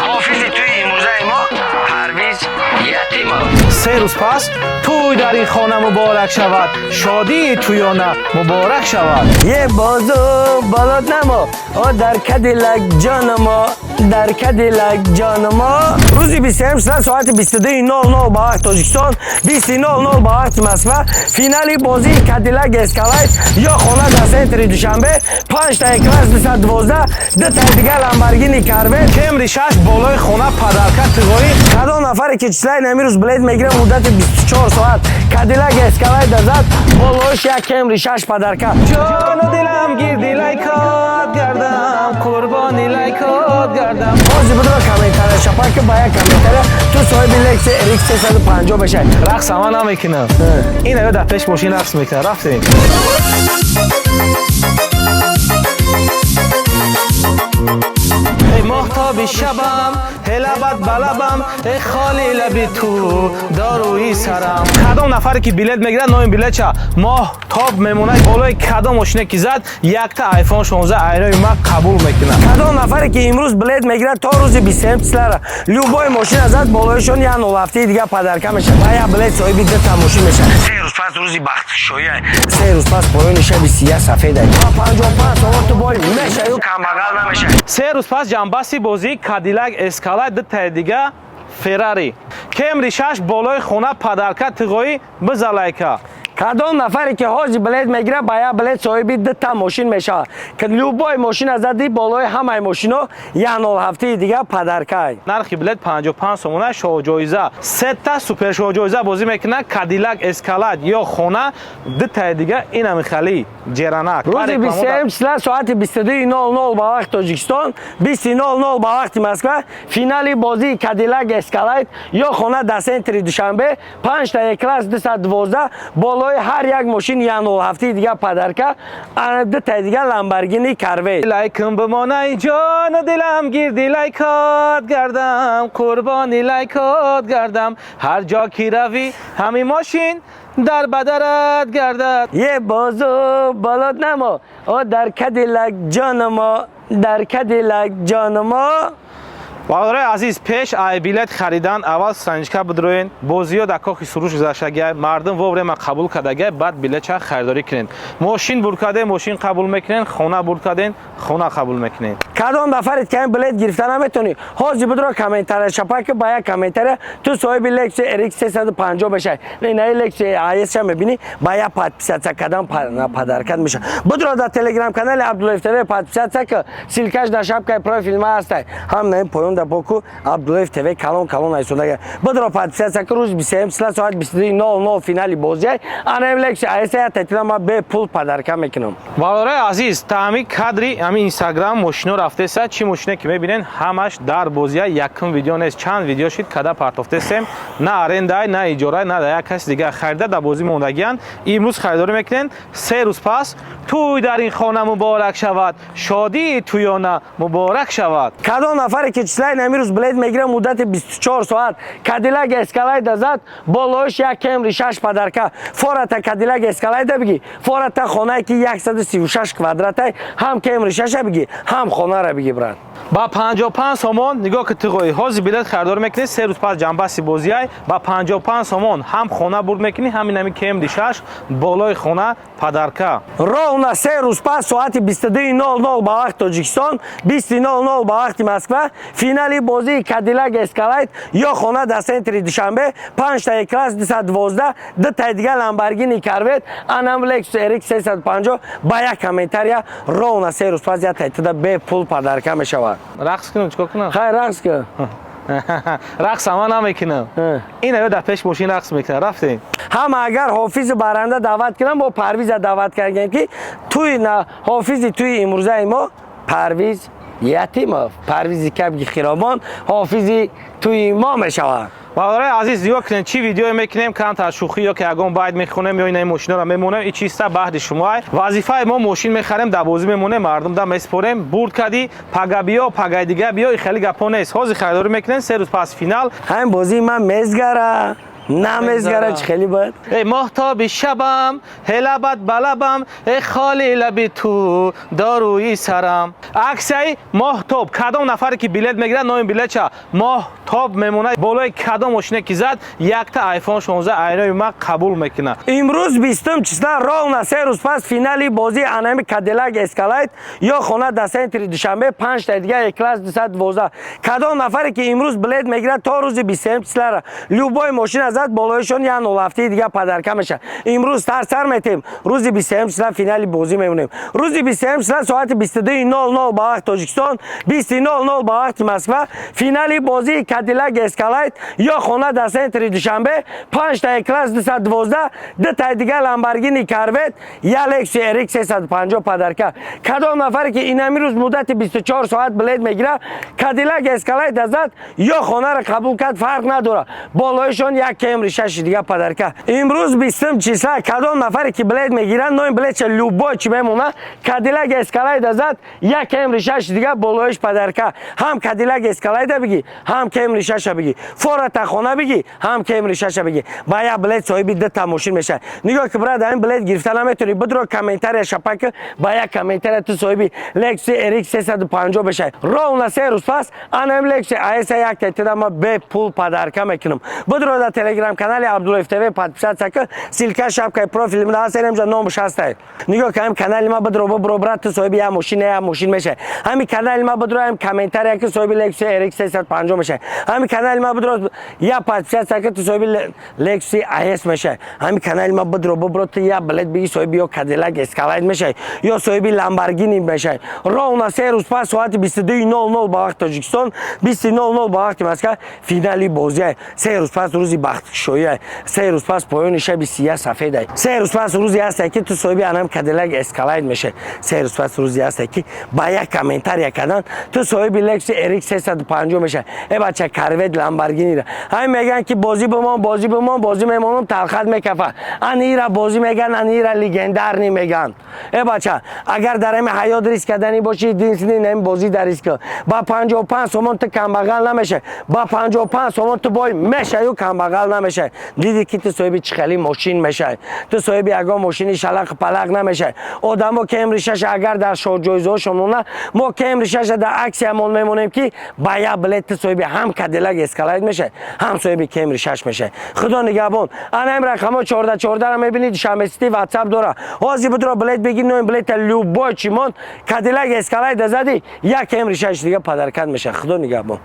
Ҳофизи тӯи имрӯзаи мо Парвиз Ятимов. 3 рӯз пас тӯй дар ин хона муборак шавад, шодии тӯёна муборак шавад. Е бозу болот намо, о дар Кадиллак ҷонамо, дар Кадиллак ҷонамо. Рӯзи 27 числа соати 22:00 ба вақти Тоҷикистон, 20:00 ба вақти Москва, финали бозии Кадиллак Эскалайд ё хона дар центри Душанбе, панҷта Е-класс 212, дутаи дигар Ламборгини Корвет. Кемри 6 болои хона подарка, тиғоӣ. Кадом нафаре ки числаи намирӯз билет мегирад, муддати 24 соат Кадиллак Эскалайда зад, болоиш як Кемри 6 подарка. Ҷону дилам гирди лайкот гардам, қурбони лайкот гардам. Ҳозир бидро комментария шапаки, ба як комментария ту соҳиби Лексус RX 350 бешай. Рақс ама намекунам, ин аю дар пеш мошин рақс мекунад. Рафтем. Эй моҳтоби шабам, эй лабат ба лабам, эй холи лаби ту дорӯи сарам. Кадом нафаре ки билет мегирад, номи билетча моҳтоб мемонад, болои кадом мошине ки зад, якта iPhone 16 айнои ма қабул мекунад. Кадом нафаре ки имрӯз билет мегирад, то рӯзи 27 числара любой мошина зад, болоишон як нолҳафтаи дига подарка мешавад ва як билет соҳиби дута мошин мешавад. 3 рӯз пас рӯзи бахтшоя, 3 рӯз пас поёни шаби сия сафеда ва 55 сомон ту бой мешавӣ, камбағал намешавӣ. 3 рӯз пас ҷамъбасти бозии Кадилак Эскалай, дутаи дига Феррари, Кемри 6 болои хона подарка, тиғоӣ бизалайка. Кадом нафаре ки ҳозир билет мегирад, ба як билет соҳиби дута мошин мешавад, ки любой мошина зади, болои ҳамаи мошино як нолҳафтаи дига подаркай. Нархи билет 55 сомона. Шоҳҷоиза сета супершоҳҷоиза бозӣ мекунад: Кадилак Эскалад ё хона, дутаи дига инами хали ҷеранак. Рӯзи 27 числа соати 22:00 ба вақти Тоҷикистон, 20:00 ба вақти Москва, финали бозии Кадиллак Эскалайд ё хона дар центри Душанбе, панҷта Е-класс 212, болои ҳар як мошин як нолҳафтаи дига подарка, дутаи дига Ламборгини Корвет. Лайкум бимонай, ҷону дилам гирди лайкот гардам, қурбони лайкот гардам, ҳар ҷо ки равӣ, ҳамин мошин дар бадарат гардад. Е бозу болот намо, о дар Кадиллак ҷонамо, дар Кадиллак ҷонамо. Бародарои азиз, пеш ай билет харидан аввал страничка бидроен, бозиё дар Кохи Суруш гузаштагиай, мардум воврема қабул кардагиай, баъд билетча харидорӣ кунед. Мошин бур кардем, мошин қабул мекунед, хона бур кардем, хона қабул мекунед. Кадом нафарет ки ин билет гирифта наметонӣ, ҳозир бидро комментария шапаки, ба як комментария ту соҳиби Лексус RX 350 бешай. Инаи Лексус AS мебинӣ, ба як подписаться кардан подаркат меша. Бидро дар телеграм канали Абдуллоев ТВ подписаться ки, ссылкаш дар шапкаи профил ма ҳастай, ҳам на ин поён дар боку Абдуллоев ТВ калон калон айсодага. Бидро подписаться ки, рӯзи 27 числа соати 22:00 финали бозиай, анаим Лексус AS я татила ма бепул подарка мекунам. Бародарои азиз, та ҳамин кадри ҳамин Инстаграм мошино рафтеса, чӣ мошине ки мебинен, ҳамаш дар бозия. Якум видео нест, чанд видео шид када партофтесем. На арендай, на иҷорай, на да як каси дигар харида, дар бозӣ мондагиянд. Имрӯз харидорӣ мекунен. 3 рӯз пас тӯй дар ин хона муборак шавад, шодии тӯёна муборак шавад. Кадом нафаре ки числаи намирӯз билет мегирад, муддати 24 соат Кадиллак Эскалайда зад, болоиш як Кемри 6 подарка. Фората Кадиллак Эскалайда бигӣ, фората хонае ки 136 квадратай, ҳам Кемри 6 бигӣ, ҳам хонара бигӣ, брат. Ба 55 сомон нигоҳ ки, тиғоӣ, ҳозир билет харидорӣ мекунӣ, 3 рӯз пас ҷамъбасти бозиай, ба 55 сомон ҳам хона бурд мекунӣ, ҳамин ҳами Кемри 6 болои хона подарка. Ровно 3 рӯз пас соати 22:00 ба вақти Тоҷикистон, 20:00 ба вақти Москва, финали бозии Кадиллак Эскалайд ё хона дар центри Душанбе, панҷта Е-класс 212, дутаи дига Ламборгини Корвет, анам Лексус RX 350, ба як комментария ровно 3 рӯз пас як тайтида бепул подарка мешавад. Рақс кунам, чикор кунам? Хай, рақс кун. Рақс ама намекунам, ин аю дар пеш мошин рақс мекунад. Рафтем. Ҳама агар ҳофизи баранда даъват кунам, бо Парвиза даъват кардем, ки туи на ҳофизи туи имрӯзаи мо Парвиз Ятимов, Парвизи кабги хиробон ҳофизи туи мо мешавад. Бародарои азиз, нигоҳ кунед, чӣ видеое мекунем: камтар шӯхӣ ё ки ягон байт мехонем, ё инаи мошиноро мемонем. И чиста баҳди шумоай. Вазифаи мо: мошин мехарем, дар бозӣ мемонем, мардум да меспорем. Бурд кардӣ, пага биё, пагаи дига биё, и хеле гапҳо нест. Ҳозир харидорӣ мекунем, 3 рӯз пас финал. Ҳамин бозии ман мезгара. Намезгара, чӣ хеле бад. Эй моҳтоби шабам, ҳе лабат ба лабам, эй холи лаби ту дорӯи сарам. Аксияи моҳтоб: кадом нафаре ки билет мегирад, номи билетча моҳтоб мемонад, болои кадом мошине ки зад, якта iPhone 16 айнои ма қабул мекунад. Имрӯз 20 числа, ровно 3 рӯз пас, финали бозии анами Кадиллак Эскалейд ё хона дар центри Душанбе, панҷта дига Е-класс 212. Кадом нафаре ки имрӯз билет мегирад, то рӯзи 23 числара любой мошина зад, болоишон як нолҳафтии дига подарка мешавад. Имрӯз сар метем, рӯзи 23 числа финали бозӣ мемонем. Рӯзи 23 числа соати 22:00 ба вақти Тоҷикистон, 20:00 ба вақти Москва, финали бозии Кадиллак Эскалейд ё хона дар центри Душанбе, панҷта Е-класс 212, дутаи дига Ламборгини Корвет, я Лексус RX 350 подарка. Кадом нафаре ки инами рӯз муддати 24 соат билет мегирад, Кадиллак Эскалейд зад ё хонаро қабул кард, фарқ надорад, болоишон як Кемри шаши дига подарка. Имрӯз 20 числа кадом нафаре ки билет мегирад, номи билетча любой чи мемонад, Кадиллак Эскалейда зад, як Кемри шаши дига болоиш подарка. Ҳам Кадиллак Эскалейда бигӣ, ҳам Кемри шаша бигӣ, фората хона бигӣ, ҳам Кемри шаша бигӣ, ба як билет соҳиби дута мошин мешавад. Нигоҳ ки, брат, ин билет гирифта наметавонӣ, бидро комментария шапак, ба як комментария ту соҳиби Lexus RX 350 бешавӣ. Ровно 3 рӯз пас анам Lexus IS як тетида ма бепул подарка мекунам. Бидро дар телеграм канали Абдуллоев ТВ подписаться ки, ссылка шапкаи профили ман ҳаст, инамҷа номаш ҳастай. Нигоҳ ки, ҳам канали ма бидро, бибро, брат, ту соҳиби як мошин, як мошин мешавӣ. Ҳами канали ма бидро, ҳам комментария ки, соҳиби Lexus RX 350 мешавӣ. Ҳами канали ма бидро, як подписаться ки, ту соҳиби Lexus IS мешавӣ. Ҳами канали ма бидро, бибро, ту як билет бигӣ, соҳиби ё Cadillac Escalade мешавӣ, ё соҳиби Lamborghini мешавӣ. Ровно 3 рӯз пас соати 22:00 ба вақти Тоҷикистон, 20:00 ба вақти Москва финали бозия. 3 рӯз пас рӯзи бахткушоия, 3 рӯз пас поёни шаби сия сафеда, 3 рӯз пас рӯзе ҳасте, ки ту соҳиби анам Cadillac Escalade мешавӣ. 3 рӯз пас рӯзе ҳасте, ки ба як комментария кардан ту соҳиби Lexus RX 350 мешавӣ. Э бача, Corvette, Lamborghini ҳамин мегӯянд, ки бозӣ бимон, бозӣ бимон, бозӣ мемонам, талхат мекафа. Ани ира бозӣ мегӯянд, ани ира легендарный мегӯянд. Э бача, агар дар ҳами ҳаёт риск карданӣ бошӣ, единственный ҳами бозӣ дар риск. Ба 55 сомон ту камбағал намешавӣ, ба 55 сомон ту бой мешавӣ, камбағал намешавӣ. Дидӣ, ки ту соҳиби чӣ хели мошин мешавӣ? Ту соҳиби ягон мошини шалақу палақ намешавӣ. Одамо Кемри шаша агар дар шоҳҷоизаҳошон монад, мо Кемри шаша дар аксиямон мемонем, ки ба як билет ту соҳиби ҳам Кадиллак Эскалайд мешавӣ, ҳам соҳиби Кемри шаш мешавӣ. Худо нигаҳбон. Ана ин рақамҳо 14 14-ра мебинӣ, Душанбе Сити ватсап дора. Ҳозир бидро, билет бигир, ноим билета любой чимон, Кадиллак Эскалайда задӣ, як Кемри шаш дига подаркат мешавад. Худо нигаҳбон.